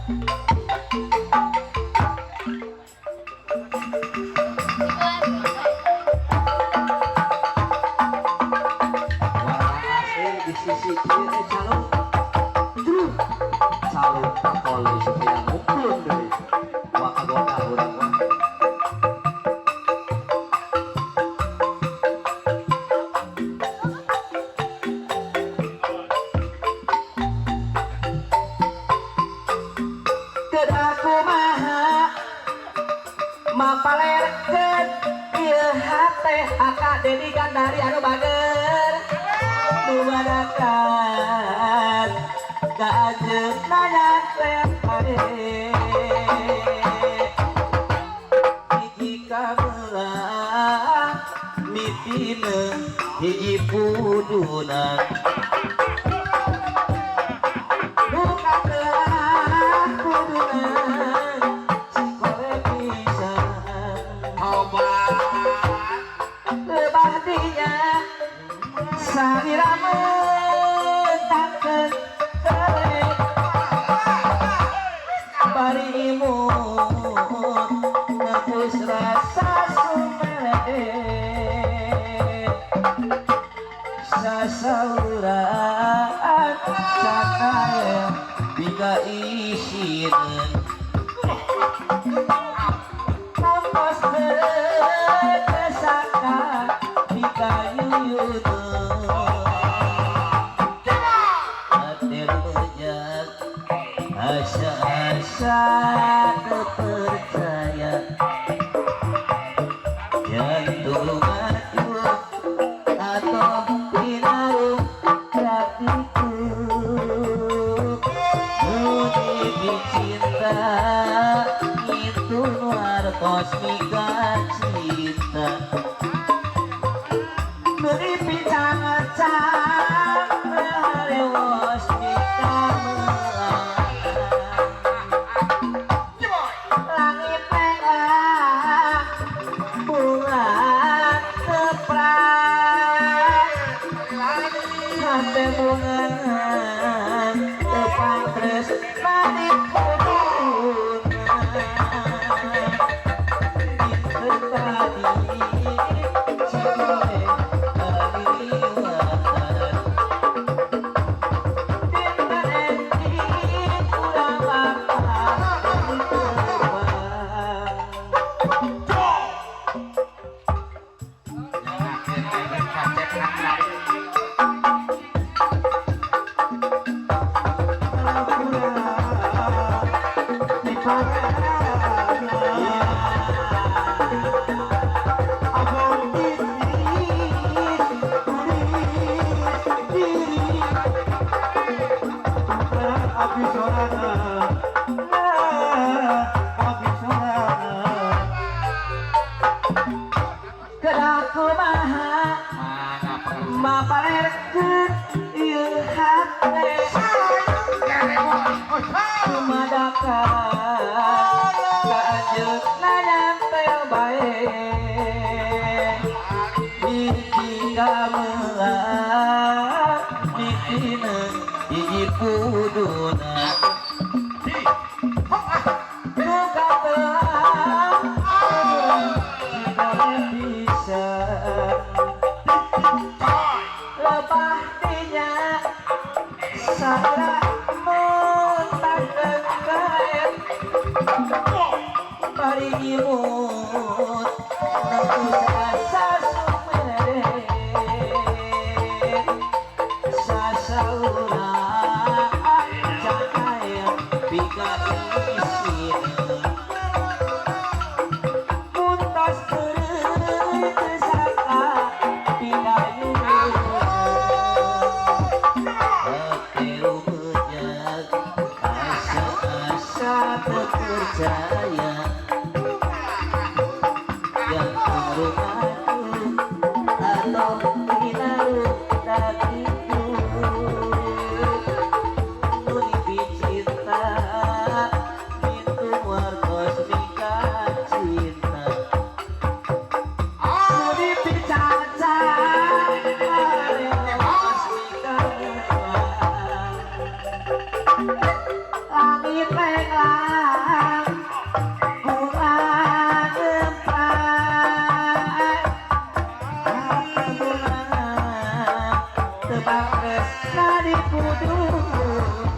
Di sisi kiri calon terus calon kapolri supaya ngumpul deui wah kagoda urang mah. Kedah kumaha mapalerkeun ieu hate aka Dedi Gandari anu bager dumadakan ka anjeunna nyantel bae hiji kameula mitineun hiji pudunan nu kabelah pudunan sikole pisan. Obat. Lebah dinya salira mentakeun kelek bari imut ngapus rasa sumelek sasauran cakael bika isineun Kampos kesaka bika yuyuneun. Hati rujak asa-asa terpercaya jantung maju atau pinaruh hatiku Nuni cinta itu luar kosmika cinta Nuni pincang-cang rewos mika melang. Langit merah bunga keprak hati bunga tepang terus manik puduna dinten tadi cikole kaliliwatan dinten enjing urang bakal tepang. Kacep lari. Kedah kumaha Mana pengerusak? mapalerkeun ieu hate dumadakan ka anjeunna nyantel bae hiji kameula mitineun hiji puduna nu kabelah cikole pisan lebah dinya sarah mentakeun kaen bari imut nembus asa sumerek sasauran cakael pika isineun muntos teu saka pidayuneun. Hati rumejak asa-asa percaya jantung rumahku atau pinaruh dagiku Nuni cinta itu wargos mika cinta Nuni picaca wargos mika. Langit. Tebang tresna di kudu.